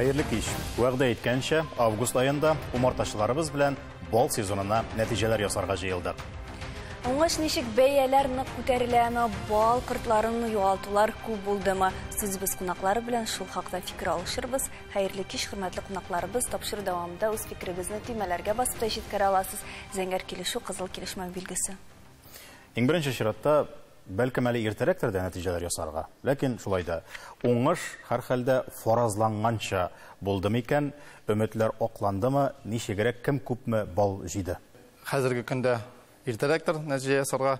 Хәерле кич. Вәгъдә иткәнчә, август аенда умартачыларыбыз белән бал сезонына нәтиҗәләр ясарга җыелдык. Уңыш ничек, бәяләр нык күтәреләме, бал кортларын югалтулар күп булдымы? Студиябез кунаклары белән шул хакта фикер алышырбыз. Хәерле кич, хөрмәтле кунакларыбыз. Тапшыру дәвамында үз фикерегезне төймәләргә басып та җиткерә аласыз. Зәңгәр килешү, кызыл килешмәү билгесе. Иң беренче чиратта, бәлкем әле иртәрәктер дә нәтиҗәләр ясарга. Ләкин шулай да уңыш һәрхәлдә фаразланганча булды микән, өметләр акландымы, ничегрәк, кем күпме бал җыйды? Хәзерге көндә иртәрәктер нәтиҗә ясарга,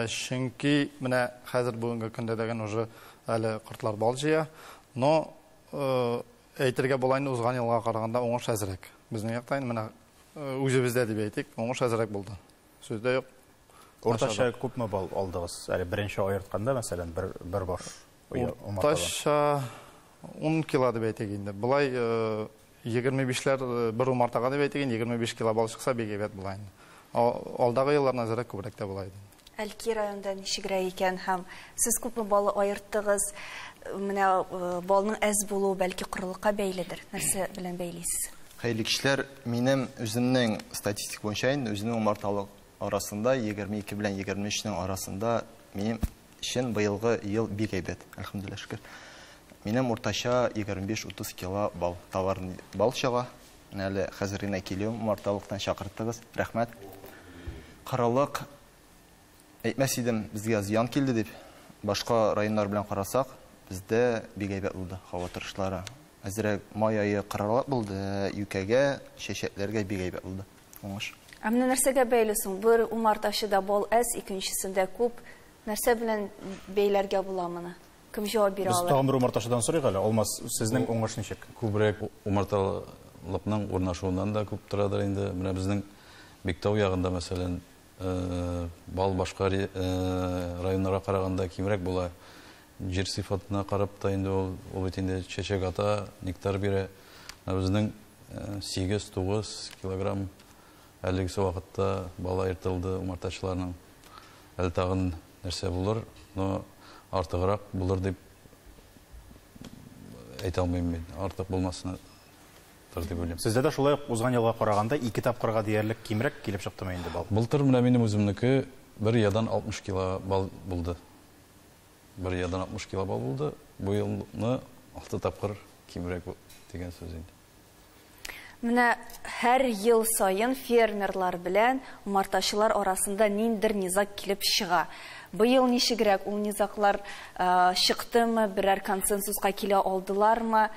чөнки менә хәзер бүгенге көндә дәген уже әле кортлар бал җыя. Но әйтергә була инде, узган елга караганда уңыш әзрәк. Безнең якта инде менә үзебездә дип әйтик, уңыш әзрәк булды. Сүз дә юк. Уртача күпме бал алдыгыз? Әле беренче аертканда, мәсәлән, бер баш умартадан. Уртача 10 кило дип әйтик инде. Болай 25-ләр бер умартага дип әйтик инде, 25 кило бал чыкса бик әйбәт була инде. Алдагы еллардан әзрәк күбрәк тә була иде. Әлки районда ничегрәк икән һәм сез күпме бал аерттыгыз? Менә балның әз булуы бәлки корылыкка бәйледер. Нәрсә белән бәйлисез? Хәерле кичләр. Минем үземнең статистик буенча инде үземнең умарталык арасында 22 белән 23-нең арасында минем өчен быелгы ел бик әйбәт, әлхәмдүлилләһ шөкер. Минем уртача 25-30 кило бал, товар бал чыга. Менә әле хәзер генә килүем, умарталыктан чакырттыгыз, рәхмәт. Корылык әйтмәс идем, безгә зыян килде дип. Башка районнар белән карасак, бездә бик әйбәт булды һава торышлары. Әзрәк май ае кырырлык булды, юкәгә, чәчәкләргә бик әйбәт булды. Уңыш. Ә менә нәрсәгә бәйле соң? Бер умартачыда бал әз, икенчесендә күп. Нәрсә белән бәйләргә була моны? Кем җавап бирә Без ала? тагын бер умартачыдан сорыйк әле. Алмаз, сезнең уңыш ничек? Күбрәк умарталыкның урнашуыннан да күп торадыр инде. Менә безнең Биктау ягында, мәсәлән, бал башка районнарга караганда кимрәк була. Җир сыйфатына карап та инде ул бит инде чәчәк ата, нектар бирә. Менә безнең 8-9 килограмм әлегесе вакытта бал аертылды умартачыларның. Әле тагын нәрсә булыр, но артыграк булыр дип әйтә алмыйм мин. Артык булмасын дип уйлыйм. Сездә дә шулай ук узган елга караганда 2 тапкырга диярлек кимрәк килеп чыктымы инде бал? Былтыр менә минем үземнеке бер ядан 60 кило бал булды. Бер ядан 60 кило бал булды. Бу елны 6 тапкыр кимрәк дигән сүз инде. Менә һәр ел саен фермерлар белән умартачылар арасында ниндидер низаг килеп чыга. Быел ничегрәк ул низаглар чыктымы, берәр консенсуска килә алдылармы?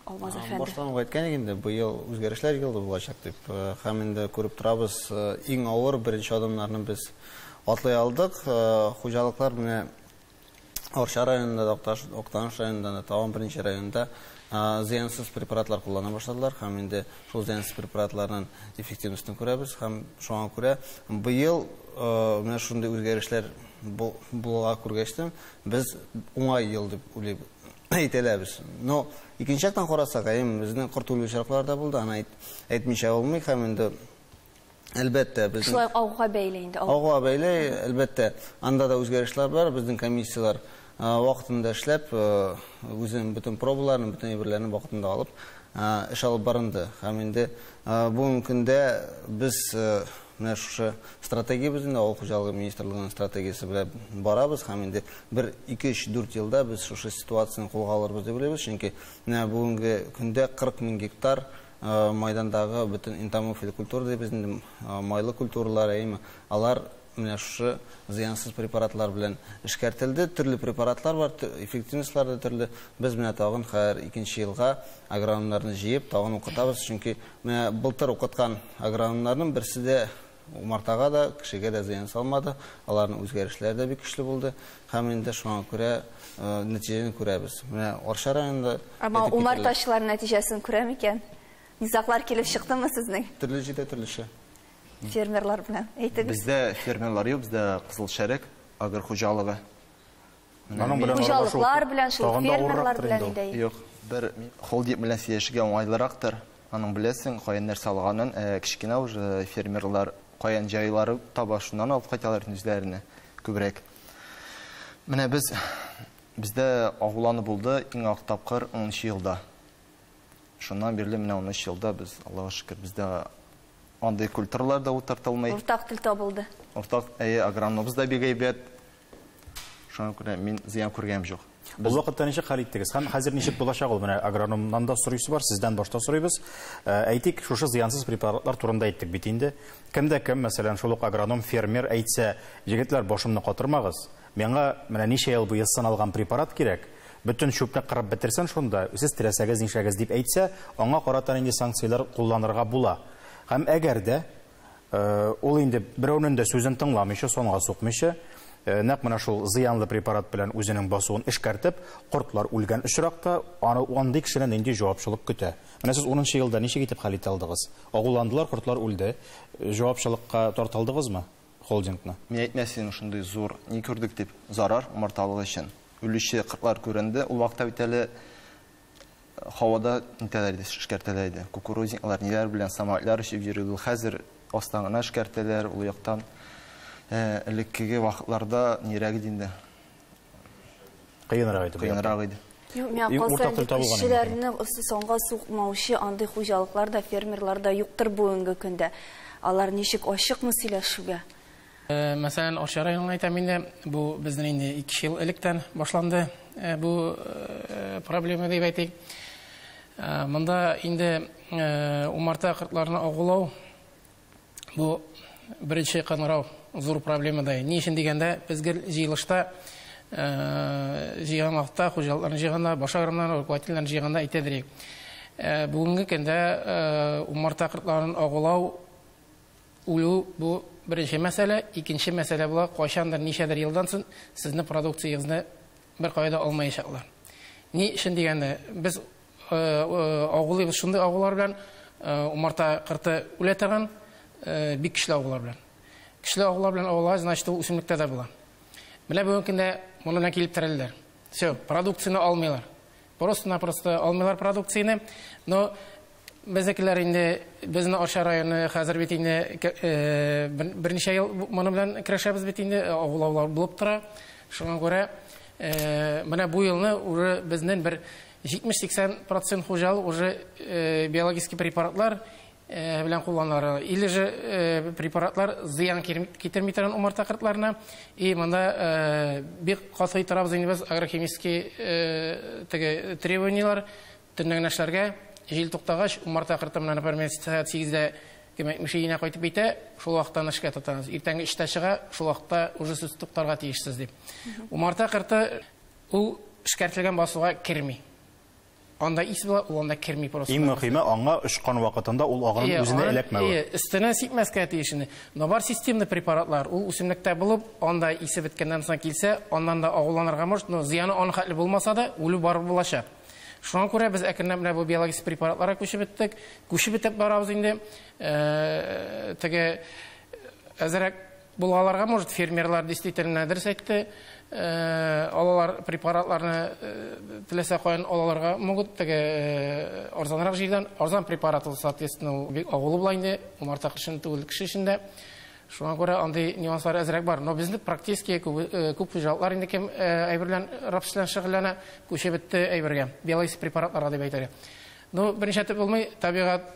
Алмаз әфәнде. Баштан ук әйткән идек инде, быел үзгәрешләр елы булачак дип. Һәм инде күреп торабыз, иң авыр беренче адымнарны без атлый алдык. Хуҗалыклар менә Арча районында да, Актаныш районында да, тагын берничә районда зыянсыз препаратлар куллана башладылар һәм инде шул зыянсыз препаратларның эффективностен күрәбез һәм шуңа күрә быел менә шундый үзгәрешләр булуга күргәчтен без уңай ел дип уйлыйбыз, әйтәләбез. Но икенче яктан карасак, әйе, безнең корт үлү очраклары да булды, аны әйтмичә булмый һәм инде әлбәттә, безнең Шулай ук ауга бәйле инде, ау. Ауга бәйле, әлбәттә, анда да үзгәрешләр бар, безнең комиссияләр вакытында эшләп, үзенең бөтен пробаларын, бөтен әйберләрен вакытында алып, эш алып барынды. Һәм инде бүгенге көндә без менә шушы стратегиябез инде, авыл хуҗалыгы министрлыгының стратегиясе белән барабыз һәм инде бер, ике, өч, дүрт елда без шушы ситуацияне кулга алырбыз дип уйлыйбыз, чөнки менә бүгенге көндә 40 мең гектар майдандагы бөтен энтомофил культура дибез инде, майлы культуралар, әйеме, алар менә шушы зыянсыз препаратлар белән эшкәртелде. Төрле препаратлар бар, эффективностьлар да төрле. Без менә тагын хәзер икенче елга агрономнарны җыеп, тагын укытабыз, чөнки менә былтыр укыткан агрономнарның берсе дә умартага да, кешегә дә зыян салмады. Аларның үзгәрешләре дә бик көчле булды. Һәм инде шуңа күрә нәтиҗәне күрәбез. Менә Арча районында Әмма әйтеп китәләр. умартачылар нәтиҗәсен күрә микән? Низаглар килеп чыктымы сезнең? Төрле җирдә төрлечә. Фермерлар белән әйтегез. Бездә фермерлар юк, бездә Кызыл Шәрык агр хуҗалыгы. Аның белән Хуҗалыклар аралашу белән, шул тагын да фермерлар авыррактыр белән инде ул. инде. Юк, бер холдинг белән сөйләшергә уңайлырактыр. Аның беләсең, каян нәрсә алганын, кечкенә уже фермерлар каян җайлары таба, шуннан алып кайталар үзләренә күбрәк. Менә бездә агулану булды иң ак тапкыр 10 елда. Шуннан бирле менә 13 елда без, Аллага шөкер, бездә андый культуралар да утыртылмый. Уртак тел табылды. Уртак, әйе, агрономыбыз да бик әйбәт. Шуңа күрә мин зыян күргәнем юк. Ул вакытта ничек хәл иттегез? Һәм хәзер ничек булачак ул? Менә агрономнан да сорыйсы бар, сездән башта сорыйбыз. Әйтик, шушы зыянсыз препаратлар турында әйттек бит инде. Кем дә кем, мәсәлән, шул ук агроном, фермер әйтсә, егетләр, башымны катырмагыз. Миңа менә ничә ел буе сыналган препарат кирәк. Бөтен чүпне кырып бетерсен шунда, сез теләсәгез нишләгез дип әйтсә, аңа карата нинди санкцияләр кулланырга була. Һәм әгәр дә ул инде берәүнең дә сүзен тыңламыйча, санга сукмыйча, нәкъ менә шул зыянлы препарат белән үзенең басуын эшкәртеп, кортлар үлгән очракта, аны андый кешене нинди җавапчылык көтә? Менә сез 10 елда ничек итеп хәл итә алдыгыз? Агуландылар, кортлар үлде. Җавапчылыкка тартылдыгызмы холдингны? Мин әйтмәс идем, шундый зур ни күрдек дип, зарар умарталык өчен. Үлүче кортлар күренде. Ул вакытта бит әле һавада нитәләр иде, эшкәртәләр иде. Кукурузниклар ниләр белән самолетлар очып йөрде. Хәзер астан гына эшкәртәләр, ул яктан элеккеге вакытларда нирәк иде инде? Кыенрак иде. Кыенрак иде. Юк, миңа калса, инде кешеләрне санга сукмаучы андый хуҗалыклар да, фермерлар да юктыр бүгенге көндә. Алар ничек ачыкмы сөйләшүгә? Мәсәлән, Арча районын әйтәм инде, бу безнең инде 2 ел электән башланды бу проблема дип әйтик. Монда инде умарта кортларын агулау бу беренче кыңгырау зур проблема да. Ни өчен дигәндә, без гел җыелышта җыйган вакытта, хуҗалыкларны җыйганда, баш агрономнарны, руководительләрне җыйганда әйтәдер. Бүгенге көндә умарта кортларын агулау үлү бу беренче мәсьәлә, икенче мәсьәлә була, кайчандыр ничәдер елдан соң сезне продукциягызны бер кайда алмаячаклар. Ни өчен дигәндә, без агулыйбыз шундый агулар белән, умарта корты үлә торган бик көчле агулар белән. Көчле агулар белән агулар, значит, ул үсемлектә дә була. Менә бүгенге көндә моны белән килеп терәләр. Всё, продукцияне алмыйлар. Просто-напросто алмыйлар продукцияне. Но безнекеләр инде, безнең Арча районы хәзер бит инде берничә ел моны белән көрәшәбез бит инде, агулаулар булып тора. Шуңа күрә менә бу елны уже безнең бер 70-80% хуҗалык уже биологический препаратлар белән кулланалар. Или же препаратлар зыян китерми торган умарта кортларына. И монда бик катгый торабыз инде без агрохимический теге требованиялар төннән эшләргә. Җил туктагач, умарта корты менә, например, сәгать 8-дә кем әйтмешли өенә кайтып китә, шул вакыттан эшкә тотабыз. Иртәнге 3-тә чыга, шул вакытта уже сез туктарга тиешсез дип. Умарта корты ул эшкәртелгән басуга керми. Анда ис була, ул анда керми просто. Иң мөһиме, аңа очкан вакытында ул агының үзенә эләкмәве. Өстенә сипмәскә тиеш инде. Но бар системный препаратлар, ул үсемлектә булып, анда исе беткәннән соң килсә, аннан да агуланырга может, но зыяны аның хәтле булмаса да, үлү барыбер булачак. Шуңа күрә без әкренләп менә бу биологик препаратларга күчеп беттек, күчеп бетеп барабыз инде. Теге әзрәк булгаларга, может, фермерлар действительно дөрес әйтте. Алалар препаратларны теләсә каян алаларга могут, теге арзанрак җирдән, арзан препарат ул, соответственно, ул бик агулы була инде, умарта кышын түгел, кеше өчен дә. Шуңа күрә андый нюанслар әзрәк бар. Но безнең практически күп хуҗалыклар инде кем әйбер белән, рапс белән шөгыльләнә, күчеп бетте әйбергә, биологик препаратларга дип әйтергә. Ну, берничә төп булмый, табигать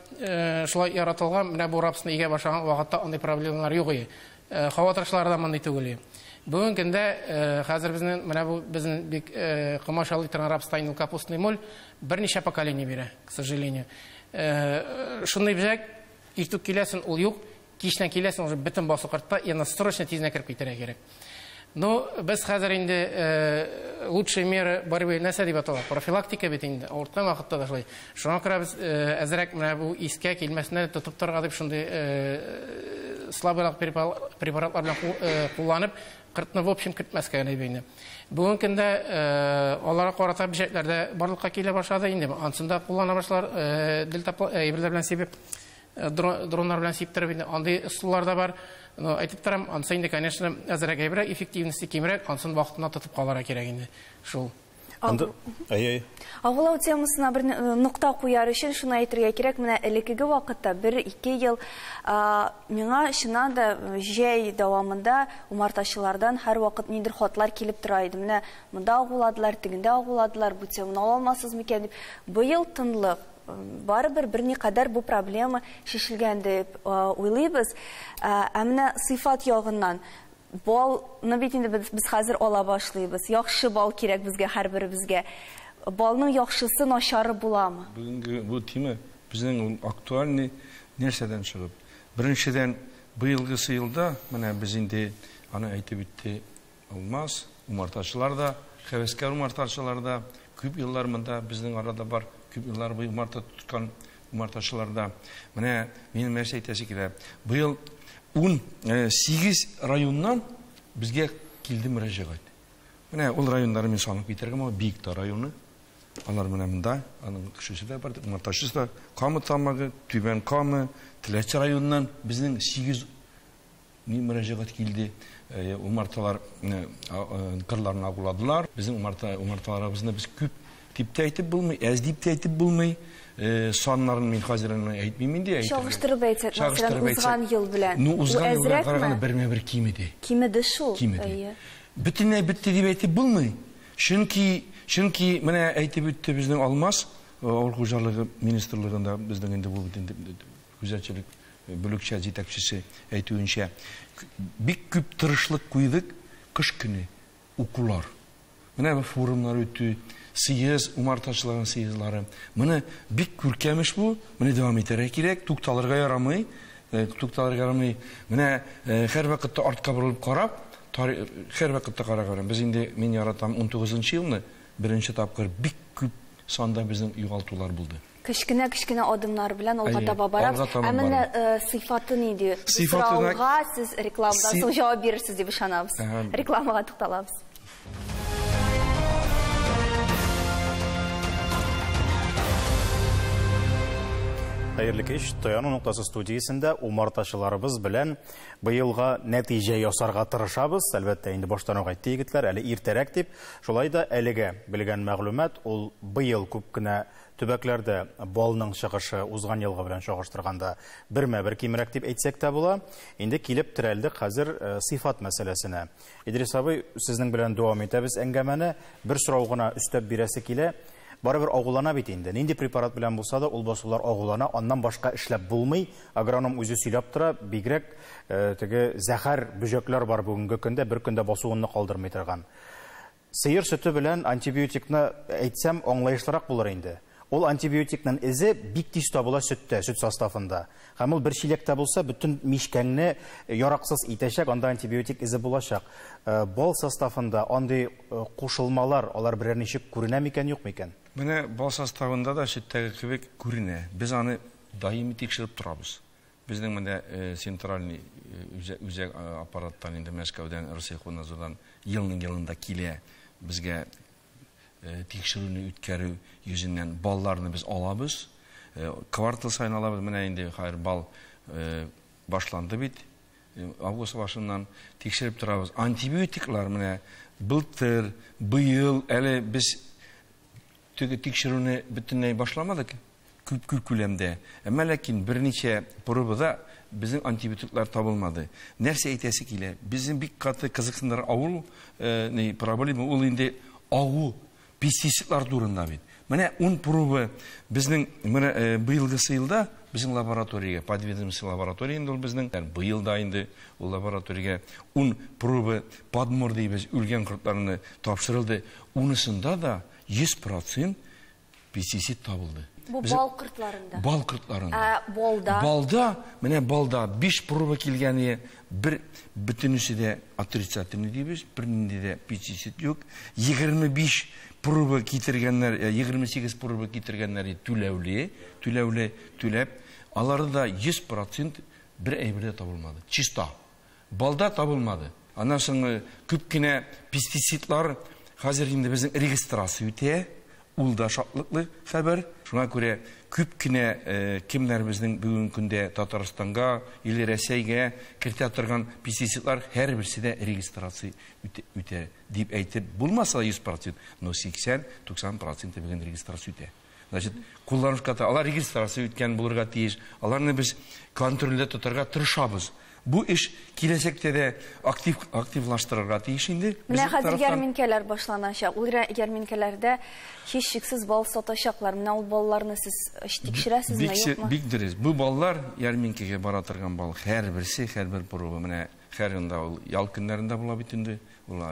шулай яратылган, менә бу рапсны игә башлаган вакытта андый проблемалар юк иде. Һава торышлары да мондый түгел иде. Бүгенге көндә хәзер безнең менә бу безнең бик комачаулый торган рапс тайнул капустный моль берничә поколение бирә, к сожалению. Шундый бизәк, иртүк киләсең, ул юк, кичтән киләсең, уже бөтен басу кыртта, яна срочно тизенә кереп китәргә кирәк. Но без хәзер инде лучшие меры борьбы нәрсә дип атала? Профилактика бит инде, авырткан вакытта да шулай. Шуңа күрә без әзрәк менә бу искә килмәсенә тотып торырга дип шундый слабыйрак препаратлар белән кулланып, кыртны в общем кертмәскә генә инде. Бүгенге көндә аларга карата бизәкләр дә барлыкка килә башлады инде. Ансын да куллана башлар, дельта әйберләр белән сибеп, дроннар белән сиптереп инде андый ысуллар да бар. Но әйтеп торам, ансы инде, конечно, әзрәк әйберәк, эффективности кимрәк, ансын вакытында тотып калырга кирәк инде. Шул. Агулау темасына бер нокта куяр өчен шуны әйтергә кирәк, менә элеккеге вакытта 1-2 ел миңа чыннан да җәй дәвамында умартачылардан һәрвакыт ниндидер хатлар килеп тора иде. Менә монда агуладылар, тегендә агуладылар, бу теманы ала алмассыз микән дип. Быел тынлык. Барыбер берникадәр бу проблема чишелгән дип уйлыйбыз. Ә менә сыйфат ягыннан балны бит инде без хәзер ала башлыйбыз. Яхшы бал кирәк безгә, һәрберебезгә. Балның яхшысы, начары буламы? Бүгенге бу тема безнең ул актуальный нәрсәдән чыгып. Беренчедән, быелгысы елда менә без инде аны әйтеп үтте Алмаз, умартачылар да, һәвәскәр умартачылар да, күп еллар монда безнең арада бар, күп еллар буе умарта тоткан умартачылар да. Менә минем нәрсә әйтәсе килә. Быел 18 районнан безгә килде мөрәҗәгать. Менә ул районнарны мин санап китәргә мөмкин. Биектау районы, алар менә монда, аның кешесе дә бар, умартачысы да, Кама Тамагы, Түбән Кама, Теләче районыннан безнең 8 ни мөрәҗәгать килде. Умарталар кырларын агуладылар. Безнең умарталарыбызны без күп дип тә әйтеп булмый, әз дип тә әйтеп булмый. Саннарын мин хәзер әйтмим инде. Чагыштырып әйтсәк, мәсәлән, узган ел белән. Ну, узган ел белән караганда бермә-бер кимеде. Кимеде шул. Кимеде. Бөтенләй бетте дип әйтеп булмый. Чөнки менә әйтеп үтте безнең Алмаз, авыл хуҗалыгы министрлыгында безнең инде бу бит инде күзәтчелек бүлекчә җитәкчесе әйтүенчә, бик күп тырышлык куйдык кыш көне укулар. Менә бу форумнар үтү, съезд, умартачыларның съездлары. Моны бик күркәм эш бу, моны дәвам итәргә кирәк, тукталырга ярамый, тукталырга ярамый. Менә һәр вакытта артка борылып карап, һәр вакытта караган. Без инде, мин яратам 19 елны, беренче тапкыр бик күп санда безнең югалтулар булды. Кечкенә-кечкенә адымнар белән алга таба барабыз. Ә менә сыйфаты нинди? Сорауга сез рекламадан соң җавап бирерсез дип ышанабыз. Рекламага тукталабыз. Хәерле кич. Таяну ноктасы студиясендә умартачыларыбыз белән быелга нәтиҗә ясарга тырышабыз. Әлбәттә, инде баштан ук әйтте егетләр, әле иртәрәк дип. Шулай да әлегә белгән мәгълүмат, ул быел күп кенә төбәкләрдә балның чыгышы узган елгы белән чагыштырганда бермә-бер кимрәк дип әйтсәк тә була. Инде килеп терәлдек хәзер сыйфат мәсьәләсенә. Идрис абый, сезнең белән дәвам итәбез әңгәмәне. Бер сорау гына өстәп бирәсе килә. Барыбер агулана бит инде. Нинди препарат белән булса да ул басулар агулана, аннан башка эшләп булмый. Агроном үзе сөйләп тора, бигрәк теге зәһәр бөҗәкләр бар бүгенге көндә, бер көндә басуынны калдырмый торган. Сыер сөте белән антибиотикны әйтсәм аңлаешлырак булыр инде. Ул антибиотикның эзе бик тиз табыла сөттә, сөт составында. Һәм ул бер чиләктә булса, бөтен мишкәңне яраксыз итәчәк, анда антибиотик эзе булачак. Бал составында андый кушылмалар, алар берәр ничек күренә микән, юк микән? Менә бал составында да сөттәге кебек күренә. Без аны даими тикшереп торабыз. Безнең менә центральный үзәк аппараттан инде Мәскәүдән, Россельхознадзордан елның-елында килә безгә тикшерүне үткәрү йөзеннән балларны без алабыз. Квартал сайын алабыз. Менә инде хәер бал башланды бит. Август башыннан тикшереп торабыз. Антибиотиклар менә былтыр, быел әле без теге тикшерүне бөтенләй башламадык күп күләмдә. Әмма ләкин берничә пробада безнең антибиотиклар табылмады. Нәрсә әйтәсе килә? Безнең бик каты кызыксындыра авыру, проблема ул инде агу пестицидлар турында бит. Менә 10 проба безнең менә быелгысы елда безнең лабораториягә, подведомственный лаборатория инде ул безнең, быел да инде ул лабораториягә 10 проба подмор дибез, үлгән кортларны тапшырылды. Унысында да 100% пестицид табылды. Бу бал кортларында. Бал кортларында. Ә балда? Балда, менә балда 5 проба килгәне, бер бөтенесе дә отрицательный дибез, бернинди дә пестицид юк. 25 проба китергәннәр, 28 проба китергәннәр түләүле, түләүле түләп, аларда да 100% бер әйбер дә табылмады. Чиста. Балда табылмады. Аннан соң күп кенә пестицидлар хәзер инде безнең регистрация үтә. Ул да шатлыклы хәбәр. Шуңа күрә күп кенә кемнәр безнең бүгенге көндә Татарстанга или Рәсәйгә кертә торган пестицидлар һәрберсе дә регистрация үтә дип әйтеп булмаса 100%, но 80-90% бүген регистрация үтә. Значит, кулланышка та алар регистрация үткән булырга тиеш. Аларны без контрольдә тотарга тырышабыз. Бу эш киләчәктә дә активлаштырырга тиеш инде. Менә хәзер ярминкәләр башланачак. Ул ярминкәләрдә һичшиксез бал сатачаклар. Менә ул балларны сез тикшерәсезме, юкмы? Бик дөрес. Бу баллар ярминкәгә бара торган бал һәрберсе, һәрбер проба менә һәр елда ул ял көннәрендә була бит инде. Ул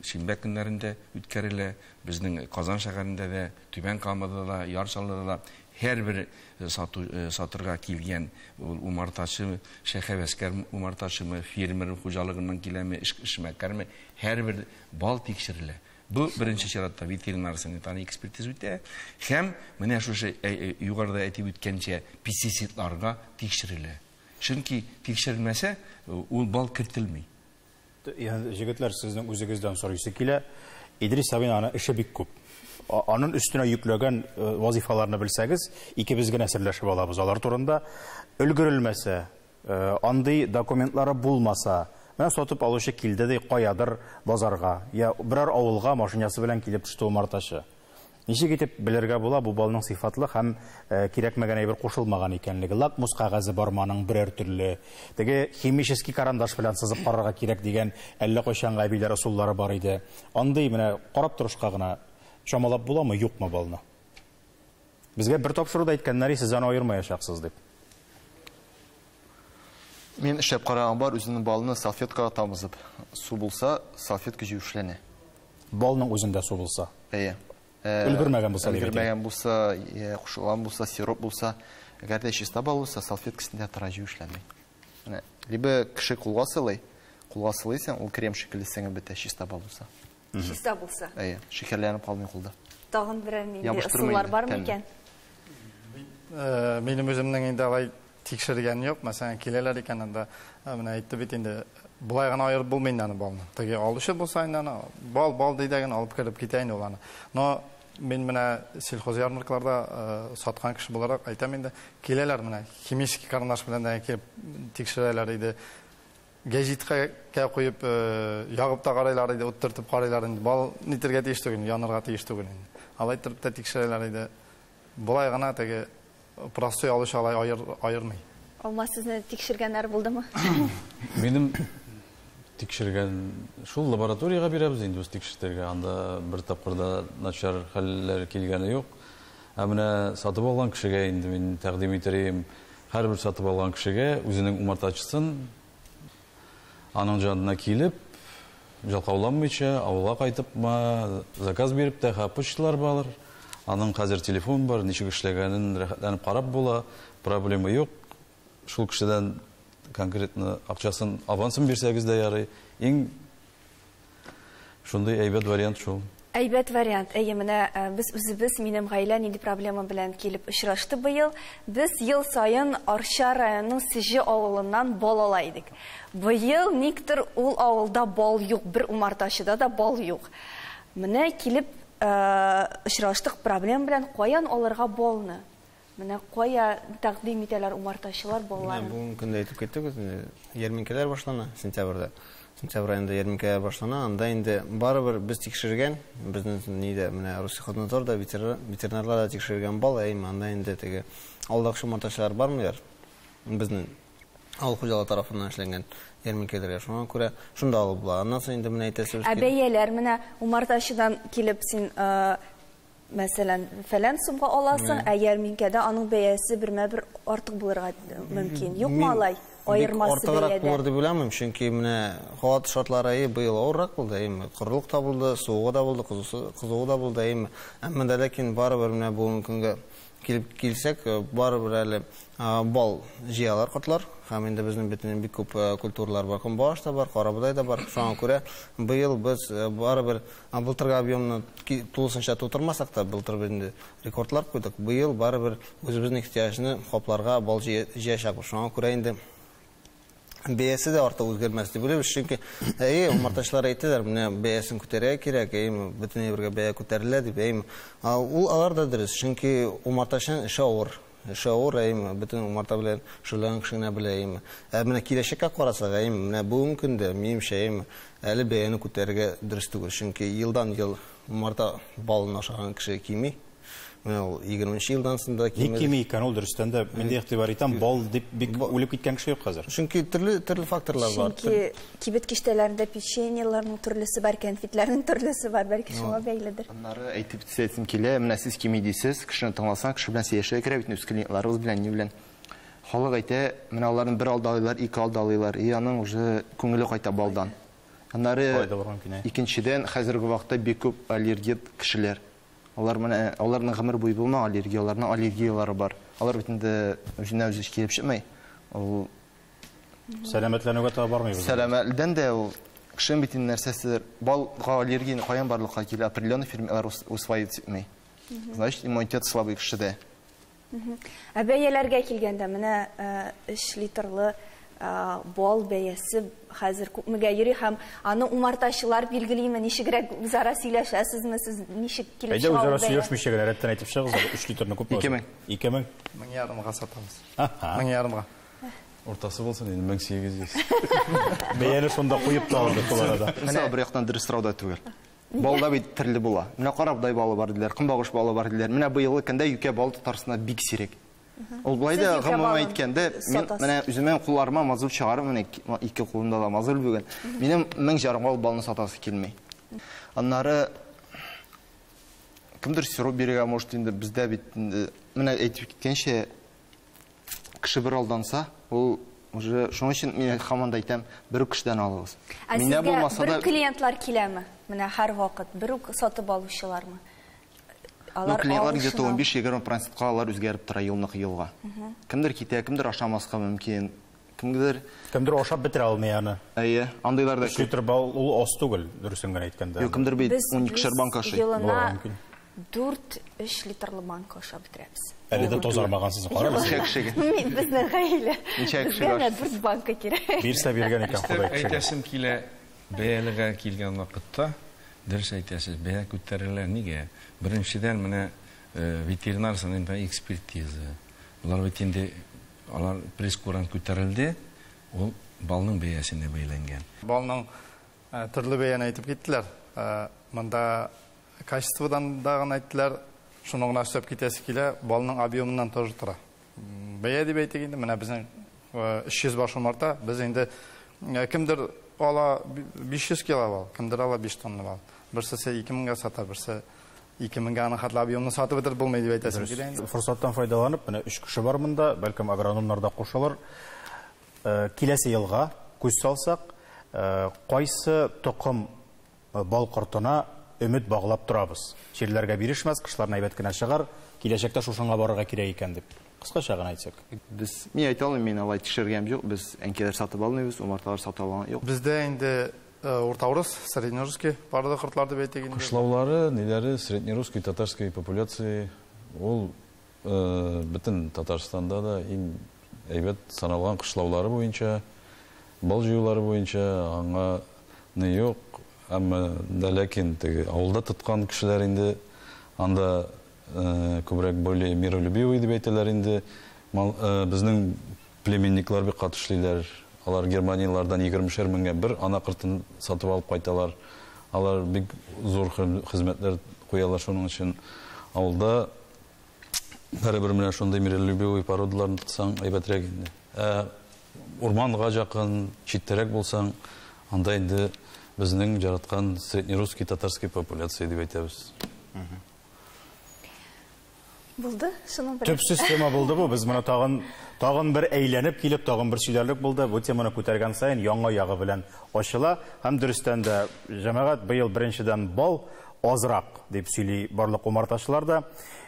шимбә көннәрендә үткәрелә. Безнең Казан шәһәрендә дә, Түбән Камада да, Яр Чаллыда да һәрбер сатырга килгән умартачы, шәһәвәскәр умартачымы, фермер хуҗалыгыннан киләме, эшмәкәрме, һәрбер бал тикшерелә. Бу беренче чиратта ветеринар санитарный экспертиза үтә һәм менә шушы югарыда әйтеп үткәнчә пестицидларга тикшерелә. Чөнки тикшерелмәсә, ул бал кертелми. Егетләр, сезнең үзегездән сорыйсы килә. Идрис абый аны эше бик күп. Аның өстенә йөкләгән вазифаларны белсәгез, икебез генә серләшеп алабыз алар турында. Өлгерелмәсә, андый документлары булмаса, менә сатып алучы килде ди каядыр базарга, я берәр авылга машинасы белән килеп төште умартачы. Ничек итеп белергә була бу балның сыйфатлы һәм кирәкмәгән әйбер кушылмаган икәнлеге? Лакмус кәгазе бармы аның берәр төрле? Теге химический карандаш белән сызып карарга кирәк дигән әллә кайчанга әбиләр ысуллары бар иде. Андый менә карап торышка гына чамалап буламы, юкмы балны? Безгә бер тапшыруда әйткәннәр, сез аны аермаячаксыз дип. Мин эшләп караган бар, үзенең балны салфеткага тамызып. Су булса, салфетка җүешләнә. Балның үзендә су булса? Әйе. Өлгермәгән булса, өлгермәгән булса, кушылган булса, сироп булса, әгәр дә чиста бал булса, салфеткасында тора җүешләнми. Менә, либо кеше кулга сылый, кулга сылыйсың, ул крем шикелле сеңеп бетә, чиста бал булса. Чиста булса. Әйе, шикәрләнеп калмый кулда. Тагын берәр нинди ысуллар бар микән? Минем үземнең инде алай тикшергән юк. Мәсәлән, киләләр икән анда, менә әйтте бит инде, болай гына аерып булмый инде аны балны. Теге алучы булса инде аны, бал, бал ди дә генә алып кереп китә инде ул аны. Но мин менә сельхоз ярмаркаларда саткан кеше буларак әйтәм инде, киләләр менә химический карандаш белән дә килеп тикшерәләр иде. Гәҗиткә куеп ягып та карыйлар иде, уттыртып карыйлар инде. Бал нитергә тиеш түгел, янырга тиеш түгел инде. Алай итеп тә тикшерәләр иде. Болай гына теге простой алучы алай аермый. Алмаз, сезне тикшергәннәр булдымы? Минем тикшергән шул лабораториягә бирәбез инде без тикшертергә. Анда бер тапкыр да начар хәлләр килгәне юк. Ә менә сатып алган кешегә инде мин тәкъдим итәрем, һәрбер сатып алган кешегә үзенең умартачысын аның янына килеп, жалкауланмыйча, авылга кайтыпмы, заказ биреп тә почталар бар. Аның хәзер телефон бар, ничек эшләгәнен рәхәтләнеп карап була, проблема юк. Шул кешедән конкретно акчасын, авансын бирсәгез дә ярый. Иң шундый әйбәт вариант шул. Әйбәт вариант. Әйе, менә без үзебез, минем гаилә нинди проблема белән килеп очрашты быел. Без ел саен Арча районының Сеҗе авылыннан бал ала идек. Быел никтер ул авылда бал юк, бер умартачыда да бал юк. Менә килеп очраштык проблема белән, каян алырга балны? Менә кая тәкъдим итәләр умартачылар балларын? Бүгенге көндә әйтеп киттек, ярминкәләр башлана сентябрьдә. Сентябрь айында ярминкәләр башлана, анда инде барыбер без тикшергән, безнең нидә, менә Россельхознадзорда ветеринарлар да тикшергән бал, әйме, анда инде теге алдакчы умартачылар бармыйлар. Безнең авыл хуҗалыгы тарафыннан эшләнгән ярминкәләргә, шуңа күрә шунда алып була. Аннан соң инде менә әйтәсебез килә. Ә бәяләр менә умартачыдан килеп син мәсәлән, фәлән сумга аласың, ә ярминкәдә аның бәясе бермә-бер артык булырга мөмкин. Юкмы алай? Аермасы бәядә. Артыграк булыр дип уйламыйм, чөнки менә һава шартлары быел авыррак булды, әйме, корылык та булды, суыгы да булды, кызуы да булды, әйме. Әмма дә ләкин барыбер менә бүгенге көнгә килеп килсәк, барыбер әле бал җыялар кортлар, һәм инде безнең бөтен бик күп культуралар бар, көнбагыш та бар, карабодай да бар. Шуңа күрә быел без барыбер былтыргы объемны тулысынча тутырмасак та, былтыр без инде рекордлар куйдык. Быел барыбер үзебезнең ихтыяҗны капларга бал җыячакбыз. Шуңа күрә инде бәясе дә артык үзгәрмәс дип уйлыйбыз, чөнки әйе, умартачылар әйтәләр, менә бәясен күтәрергә кирәк, әйе, бөтен әйбергә бәя күтәрелә дип, әйе. Ул алар да дөрес, чөнки умартачының эше авыр. Эше авыр, әйе, бөтен умарта белән шөгыльләнгән кеше генә белә, әйе. Ә менә киләчәккә карасак, әйе, менә бүгенге көндә минемчә, әйе, әле бәяне күтәрергә дөрес түгел, чөнки елдан-ел умарта балын ашаган кеше кими. Менә ул 20 елдан соң да кимеде. Ник кими икән ул, дөрестән дә, мин дә игътибар итәм, бал дип бик үлеп киткән кеше юк хәзер. Чөнки төрле факторлар бар. Чөнки кибет киштәләрендә печеньеларның төрлесе бар, кәнфитләрнең төрлесе бар, бәлки шуңа бәйледер. Аннары әйтеп китәсем килә, менә сез кими дисез, кешене тыңласаң, кеше белән сөйләшергә кирәк бит, үз клиентларыбыз белән, ни белән. Халык әйтә, менә аларны бер алдалыйлар, ике алдалыйлар, и аның уже күңеле кайта балдан. Аннары икенчедән, хәзерге вакытта бик күп аллергик кешеләр. Алар менә, аларның гомер буе булмаган аллергия, аларның аллергиялары бар. Алар бит инде үзенә үзе килеп чыкмый. Ул сәламәтләнүгә таба бармыйбыз. Сәламәтлән дә ул кешенең бит инде нәрсәседер. Балга аллергия каян барлыкка килә? Определенный ферментлар усваивать итми. Значит, иммунитет слабый кешедә. Ә бәяләргә килгәндә, менә 3 литрлы бал бәясе хәзер күпмегә йөри һәм аны умартачылар билгелиме, ничегрәк үзара сөйләшәсезме, сез ничек килеп чыга? Әйдә, үзара сөйләшмичә генә рәттән әйтеп чыгыгыз, 3 литрны күпме? 2000. 2000. 1500-га сатабыз. 1500-га. Уртасы булсын инде, 1800. Бәяне шунда куеп та алды шул арада. Менә бер яктан дөрес сорау да түгел. Бал да бит төрле була. Менә карабодай балы бар диләр, көнбагыш балы бар диләр. Менә быелгы көндә юкә балы Татарстанда бик сирәк. Ул былай да гомумән әйткәндә, мин менә үземнең кулларыма мазул чыгарып, менә ике кулымда да мазул бүген. Минем 1500 ул балны сатасы килми. Аннары кемдер сироп бирергә может инде, бездә бит инде менә әйтеп киткәнчә, кеше бер алданса, ул уже шуның өчен мин һаман да әйтәм, бер үк кешедән алыгыз. Ә сезгә бер үк клиентлар киләме? Менә һәрвакыт бер үк сатып алучылармы? Ну, клиентлар где-то 15-20%-ка алар үзгәреп тора елнык елга. Кемдер китә, кемдер ашамаска мөмкин, кемдер Кемдер ашап бетерә алмый аны. Әйе, андыйлар да күп. 3 литр бал ул аз түгел, дөресен генә әйткәндә. Юк, кемдер бит 12 банка ашый. Елына 4-3 литрлы банка ашап бетерәбез. Әле дә тазармагансыз, карагыз. Ничә кешегә? Безнең гаилә. Ничә кешегә? Безгә 4 банка кирәк. Бирсә биргән икән Ходай кешегә. Әйтәсем килә, бәялегә килгән вакытта, дөрес әйтәсез, бәя күтәрелә. Нигә? Беренчедән, менә ветеринар санитар экспертиза. Болар бит инде, алар прейскурант күтәрелде, ул балның бәясенә бәйләнгән. Балның төрле бәяне әйтеп киттеләр. Монда качестводан да гына әйттеләр, шуны гына өстәп китәсе килә, балның объемыннан тоже тора. Бәя дип әйтик инде, менә безнең 300 баш умарта, без инде кемдер ала 500 кило бал, кемдер ала 5 тонна бал. Берсе 2000-гә сата, берсе 2000-гә аның хәтле объемны сатып бетереп булмый дип әйтәсем килә инде. Форсаттан файдаланып, менә 3 кеше бар монда, бәлкем агрономнар да кушылыр. Киләсе елга күз салсак, кайсы токым бал кортына өмет баглап торабыз? Чирләргә бирешмәс, кышларны әйбәт кенә чыгар, киләчәктә шушыңа барырга кирәк икән дип. Кыскача гына әйтсәк. Без, мин әйтә алмыйм, мин алай тикшергәнем юк, без әнкәләр сатып алмыйбыз, умарталар сатып алган юк. Бездә инде уртаурыс, среднерусский порода кортлар дип әйтик инде. Кышлаулары, ниләре, среднерусский, татарский популяции, ул бөтен Татарстанда да иң әйбәт саналган кышлаулары буенча, бал җыюлары буенча аңа ни юк, әмма дә ләкин теге авылда тоткан кешеләр инде анда күбрәк более миролюбивый дип әйтәләр инде. Безнең племенниклар бик каты эшлиләр. Алар Германиялардан 20 меңгә бер ана кыртын сатып алып кайталар. Алар бик зур хезмәтләр куялар шуның өчен. Авылда бәрібір менә шундый миролюбивый породаларны тотсаң әйбәтрәк инде. Урманга якын, читтәрәк булсаң, анда инде безнең яраткан среднерусский, татарский популяция дип әйтәбез. Булды, шуның белән. Төпсез тема булды бу. Без моны тагын бер әйләнеп килеп, тагын бер сөйләрлек булды. Бу теманы күтәргән саен яңа ягы белән ачыла. Һәм дөрестән дә, җәмәгать, быел беренчедән бал азрак дип сөйли барлык умартачылар да.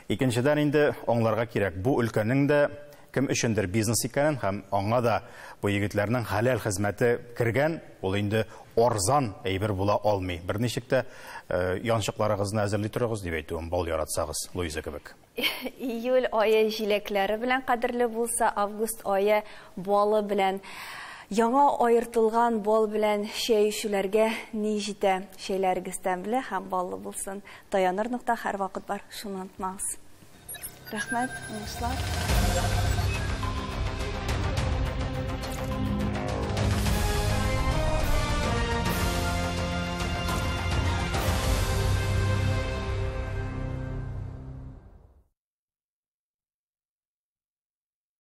Икенчедән инде аңларга кирәк, бу өлкәнең дә кем өчендер бизнес икәнен һәм аңа да бу егетләрнең хәләл хезмәте кергән, ул инде арзан әйбер була алмый. Берничек тә янчыкларыгызны әзерли торыгыз дип әйтүем, бал яратсагыз, Луиза кебек. Июль ае җиләкләре белән кадерле булса, август ае балы белән. Яңа аертылган бал белән чәй эчүләргә ни җитә? Чәйләрегез тәмле һәм баллы булсын. Таяныр нокта һәрвакыт бар, шуны онытмагыз. Рәхмәт, уңышлар.